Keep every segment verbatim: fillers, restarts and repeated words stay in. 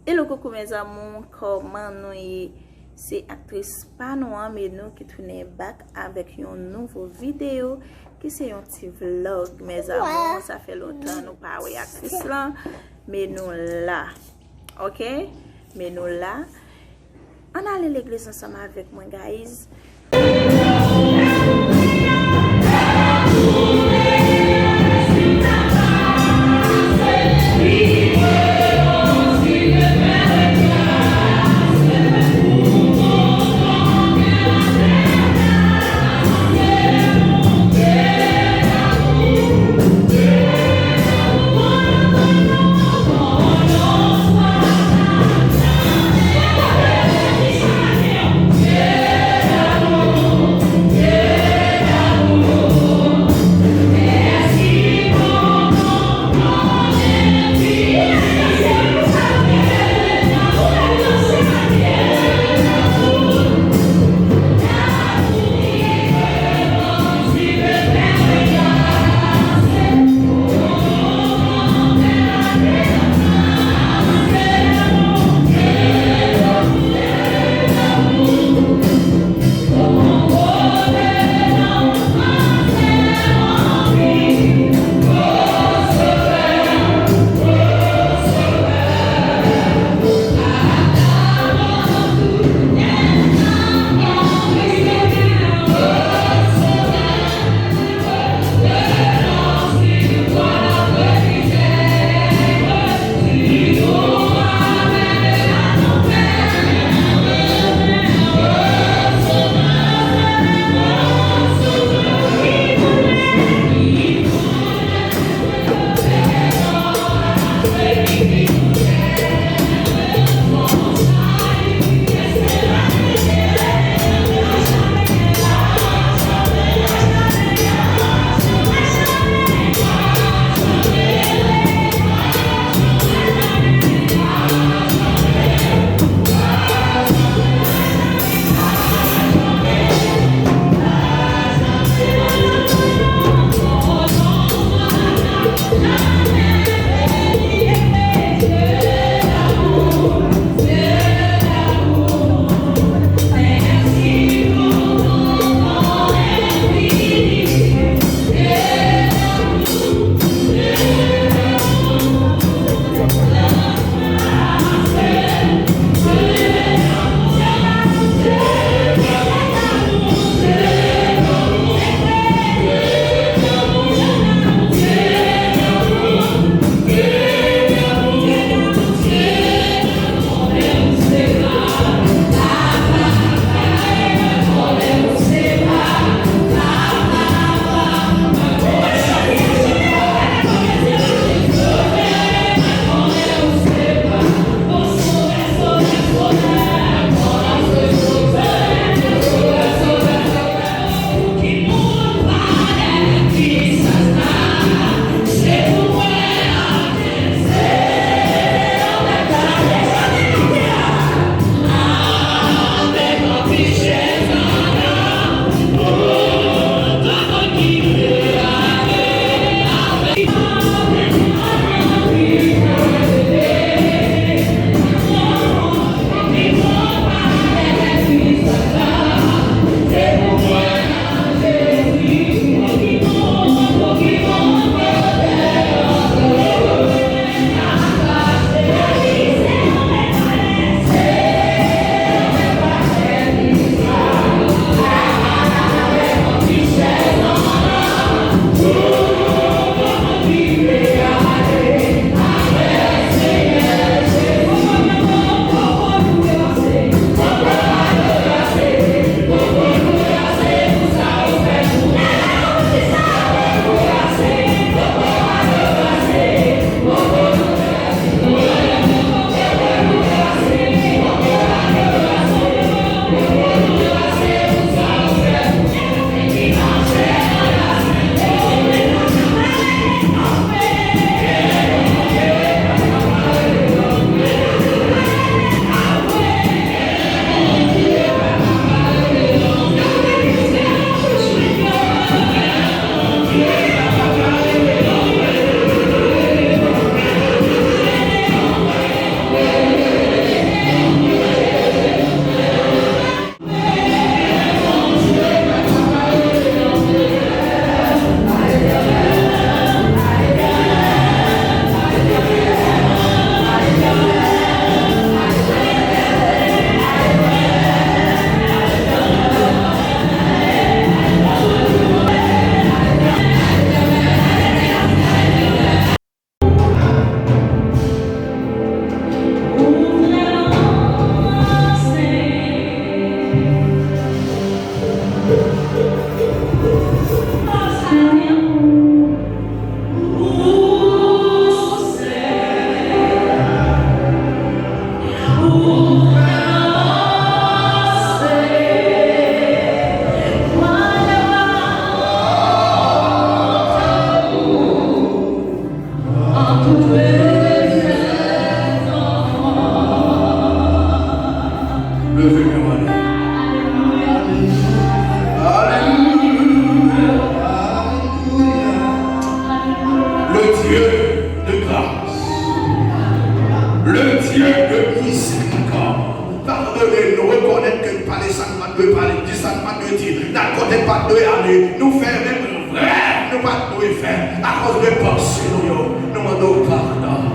Hello, coucou mes amours, kòman nou ye? Se aktris pa nou an, Menou, ki tounen back avèk yon nouvo videyo, ki se yon ti vlog, mes amours. Sa fè lontan nou pa wè aktris lan, Menou la. Ok? Menou la. Ann ale legliz ansanm avèk mwen, guys. Le Dieu de miséricorde. Padone nou, rekonèt ke n pale sa n pa t dwe pale, di sa n pa t dwe di, n al kote n pa t dwe ale, nou fè menm rèv nou pa t dwe fè akoz de panse nou yo. Nou mande w padon.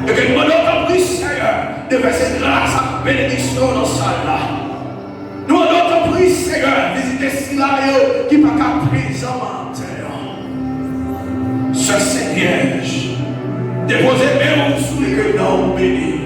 E ke n mande w tanpri, Seyè, devèse gras ak benediksyon nan sal la. Nou mande w tanpri, Seyè, vizite sila yo ki pa ka prezan maten an. Sè Sen Vyèj, depoze men w sou li, ke non w beni.